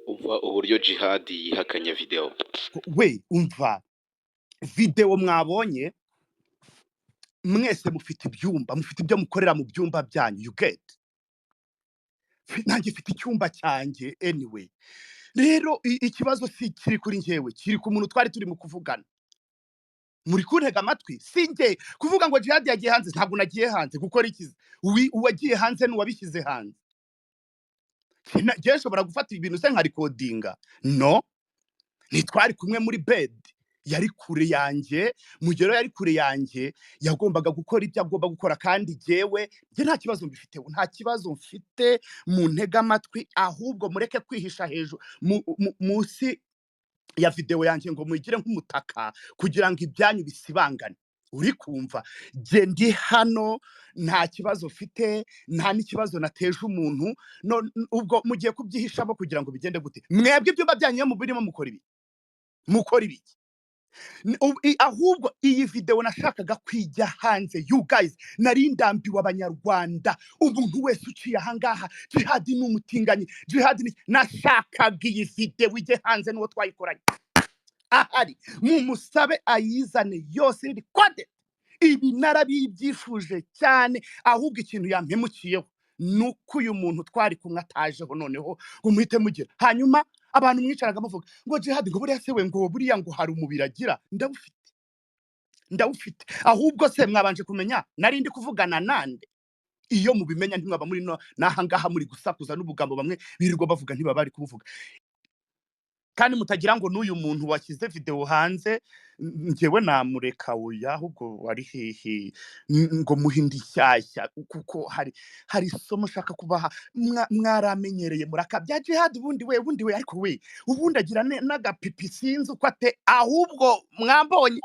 Umva uburyo Djihad yihakanye video. We, umva, videwo mwabonye mwese mufite ibyumba, mufite ibyo mukorera mu byumba byanyu, you get? Nanjye mfite icyumba cyanjye. Anyway, rero ikibazo si kiri kuri njyewe, kiri ku muntu twari turi mu kuvugana. Muri kuntega amatwi? Si njye kuvuga ngo Jihad yagiye hanze. Ntabwo nagiye hanze gukora ikizi. Uwagiye hanze n'uwabishyize hanze. Njyewe nshobora gufata ibintu se nkarikodinga? No, ntitwari kumwe muri bed, yari kure yanjye. Mugero yari kure yanjye, yagombaga gukora ibyo agomba gukora, kandi jyewe njye nta kibazo mbifite, nta kibazo mfite. Mu ntega amatwi, ahubwo mureke kwihisha hejuru munsi ya videwo yanjye ngo muyigire nk'umutaka kugira ngo ibyanyu bisibangane. Uri kumva? Jye ndi hano, nta kibazo mfite, nta n'ikibazo nateje umuntu. No, ubwo mugiye kubyihishamo kugira ngo bigende gute? Mwebwe ibyumba byanyu iyo mubirimo mukora ibi, mukora ibiki? Ahubwo iyi videwo nashakaga kwijya hanze, you guys. Nari ndambiwe Abanyarwanda, umuntu wese uciye ahangaha, "Jihad ni umutinganyi, Jihad ni." Nashakaga iyi videwo ijye hanze n'uwo twayikoranye ahari, mumusabe ayizane yose iri recorded. Ibi narabibyifuje cyane. Ahubwo ikintu yampemukiyeho ni uko uyu muntu twari kumwe atajeho, noneho ngo muhite mugira. Hanyuma abantu mwicaraga muvuga ngo Jihad, ngo buriya se we, ngo buriya ngo hari umubiri agira, ndawufite, ndawufite. Ahubwo se mwabanje kumenya nari ndi kuvugana nande? Iyo mubimenya ntimwaba muri no n'aha ngaha muri gusakuza n'ubugambo bamwe birirwa bavuga, ntibaba bari kubuvuga. Kandi mutagira ngo n'uyu muntu washyize videwo hanze njyewe namureka. Oya, ahubwo wari hehe ngo muhe indi nshyashya? Kuko hari isomo nshaka kubaha. Mwaramenyereye murakabya Jihad. Ubundi we, ubundi we, ariko we ubundi agira n'agapipi, sinzi uko ate. Ahubwo mwambonye.